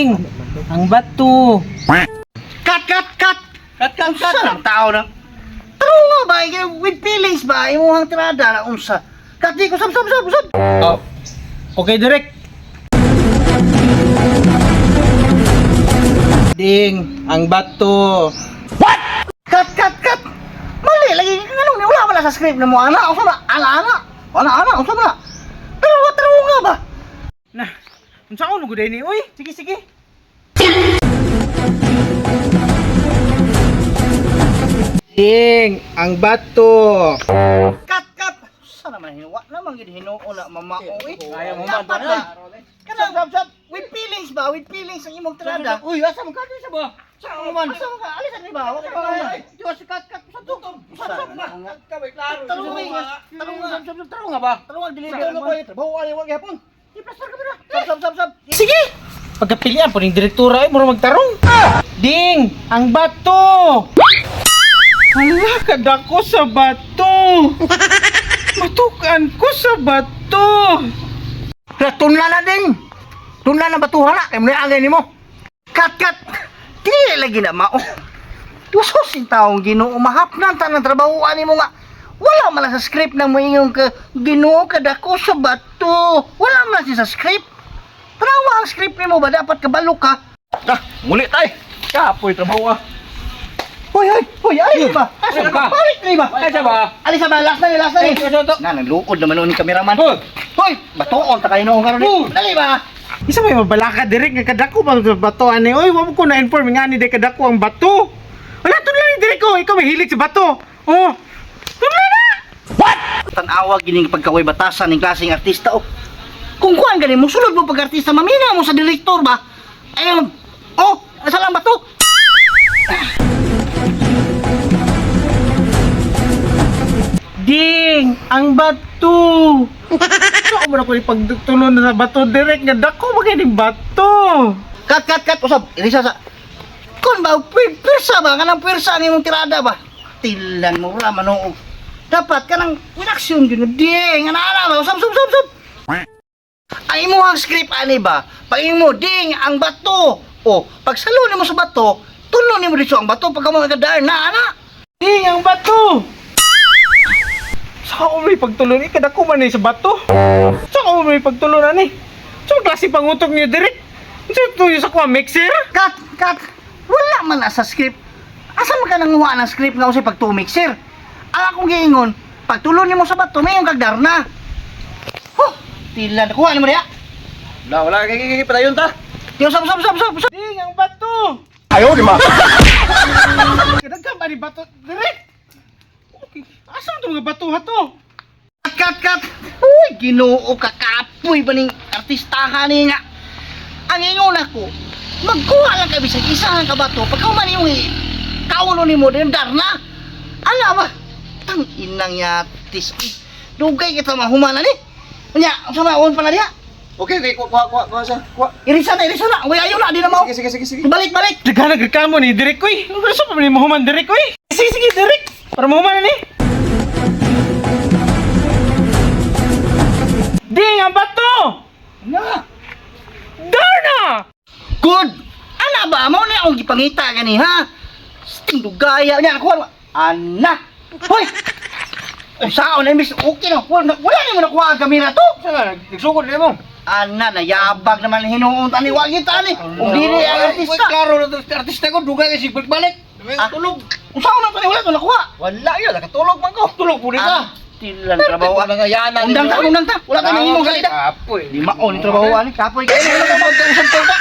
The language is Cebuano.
Ding! Ang bato. Cut, cut, cut! Cut, cut, Unsa lang tao na? Tarong nga ba? With feelings ba? Imuhang tirada na unsa? Cut di ko sab sab sab sab. Oh. Okay, direk. Ding! Ang bato. Cut, cut, cut! Mali lagi nganong ni wala man sa script na mo ana unsa na? Ana ana. Ana ana unsa man na? Tarong tarong nga ba? Na, unsa ko nuguday ni oy? Sige, sige. Ding! Ang bato. Cut, cut! Sa naman hinuwa naman gid hinuo na mamao eh. Ayaw mo man, Dapat ba? ba? Kanang sab sab with feelings ba? With feelings ang imong tirada. Uy, asa man ka sa ba? Sa mo man? Sa man ka? Alis sa ba? Wa ka man. Diwa si cut cut sa tutom. Sa Sa cut ka klaro. Tarong nga. Tarong nga. Sab sab tarong nga ba? Tarong ang deliver Sa ko trabaho ani wa gyapon. I-plaster ka ba? Sab sab sab sab. Sige. Pagkapilian po ning direktora ay mura magtarong. Ding, ang bato. Hala, kadako sa bato. Matukan ko sa bato. Tunla na ding. Tunla na batuhan na. Kaya mo na angay nimo. Cut, cut. Dili lagi na mao. Usos yung taong Ginoo mahapnan ta ng trabahoan nimo nga. Wala man lang sa script na moingon ka Ginoo kadako sa bato. Wala man lang siya sa script. Tanawa ang script nimo ba dapat kabalo ka. Ah, muli tay. Kapoy trabaho ah. Hoy, hoy, hoy, ay ba? Asa ba? Balik ni ba? Asa ba? Alis ba? Last na ni, last na ni. Ay, asa to? Na, nagluod naman noon ni cameraman. Hoy! Hoy, batuon ta kayo noon karon. Hoy! Dali ba? Isa may mabalaka direk nga kadako pa sa bato ani. Oy, wa mo ko na-inform nga ni day kadako ang bato. Wala tunla ni direk ko, ikaw may hilig sa bato. Oh. Tunla na. Tan-awa gining pagkaway batasan ning klaseng artista oh. Kung kuan gani mo sulod mo pag artista mamina mo sa direktor ba? Ayun. Oh, asa lang ba to? Ding, ang bato. Sa mo na ko ipagtulon sa bato direk nga dako ba kay ning bato. Cut cut cut usab. Irisa sa Kun ba pirsa ba kanang pirsa ang imong tirada ba? Tilan mo ra manuog. Dapat kanang with action gyud ding ana ana ba usab usab usab usab. Ang imong script ani ba? Pag imo ding ang bato. O pag salo nimo sa bato, tulo nimo dito ang bato pagka mo kadaan na ana. Ding, ang bato. Sa ko may pagtulon eh, kadako man ni sa bato. Sa ko may pagtulon ani. Sa klase pangutok niyo direk. Sa tuyo sa kuha mixer? Cut, cut. Wala man na sa script. Asa man ka nanguha ng script nga usay pagtumik, sir? Ang akong giingon, pagtulo nimo sa bato, may yung kagdarna. Huh, tila nakuha nimo diha. Wala, wala kay kay padayon ta. Tiyo sab sab sab sab. sab. Ding, ang bato. Ayo di ma. Kadaghan ba ni bato direk? Okay. Asa man to mga bato ha to? Cut, cut, cut. Uy, Ginoo ka kapoy ba ning artistahan ni nga. Ang ingon ako, magkuha lang ka bisag isa lang ka bato pagka man yung kauno nimo din darna. Ala ba? Tang inang yatis. Uy, dugay kita mahumana ni. Unya, unsa man pa na diha? Okay, okay, kuha kuha kuha kuha sa. Kuha. Irisa na, irisa na. Uy, ayaw na, di na mao. Sige, sige, sige, sige. Balik, balik. Daghan nagreklamo ni direk koy. Gusto pa man ni mahuman direk koy. Sige sige direk. Para mahuman na ni. Ding, ang bato. Na. Darna! Good. Ana ba mao na akong gipangita gani ha? Sting dugaya niya ako. Ana. Hoy. Usaon na miss okay na. Wala wala nimo nakuha ang kamera to. Sa nga nagsugod nimo. Ana nayabag naman hinuon tani wa kita ni. Ug dili ang artista. Uy, klaro na to artista ko dugay kay sig balik. Ah. Tulog. Usaon na tani wala to nakuha. Wala yun, nakatulog man ko. Tulog po Ah, ka. tilan trabaho. Wala nga yanan. Undang ta, undang ta. Wala ka nang imong salita. Kapoy. Di mao ni trabaho ani kapoy. Kay Wala ka magkausap pa.